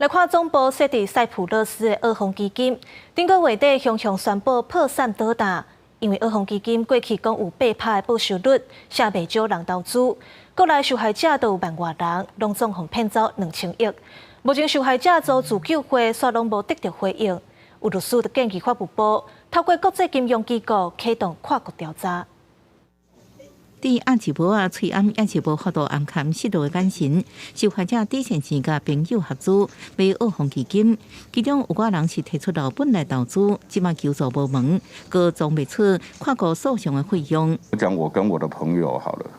來看總部設佇塞浦路斯的澳豐基金，頂個月底雄雄宣布破產倒彈，因為澳豐基金過去講有8%的報酬率，吸袂少人投資，國內受害者都有萬外人，攏總予騙走2000億。目前受害者組自救會煞攏無得著回應，有律師就建議法務部透過國際金融機構啟動跨國調查。佇亞洲婆仔喙罨猶是無法度掩藏失落的眼神，受害者底線錢佮朋友合資買澳豐基金，其中有寡人是提出老本來投資，這馬求助無門，閣裝袂出跨國訴訟的費用。講我跟我的朋友好了，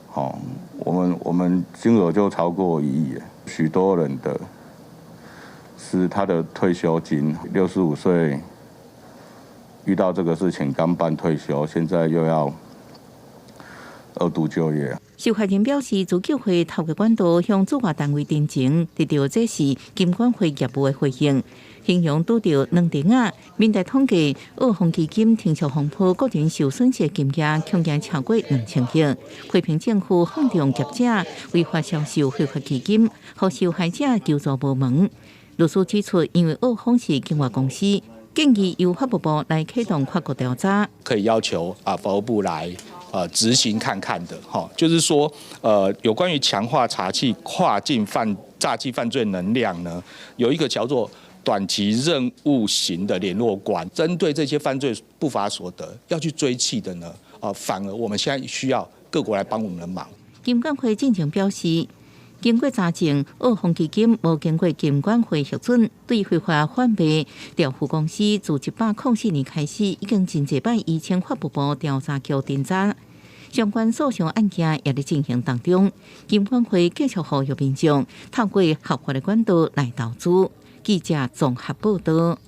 好，我們金額就超過1億，許多人的是他的退休金，65歲遇到這個事情剛辦退休，現在又要二度就業。受害人表示，自救會透過管道向駐外單位陳情，得著這是金管會業務的回應，形容拄著軟釘仔。民代統計，澳豐基金停售風波，個人受損失金額恐驚超過2000億。批評政府放縱業者違法銷售非法基金，予受害者求助無門。律師指出，因為澳豐是境外公司，建議由法務部來啟動跨國調查。可以要求啊，法務部來執行看看的，哈，就是說，有關於強化查緝跨境犯詐欺犯罪能量呢，有一個叫做短期任務型的聯絡官，針對這些犯罪不法所得要去追緝的呢，反而我們現在需要各國來幫我們的忙。金管會進前表示，經過查證，澳豐基金無經過金管會核准，對非法販賣調付公司自104年開始，已經真濟擺移請法務部調查局偵查，相關訴訟案件也佇進行當中。金管會繼續呼籲民眾透過合法的管道來投資。記者綜合報道。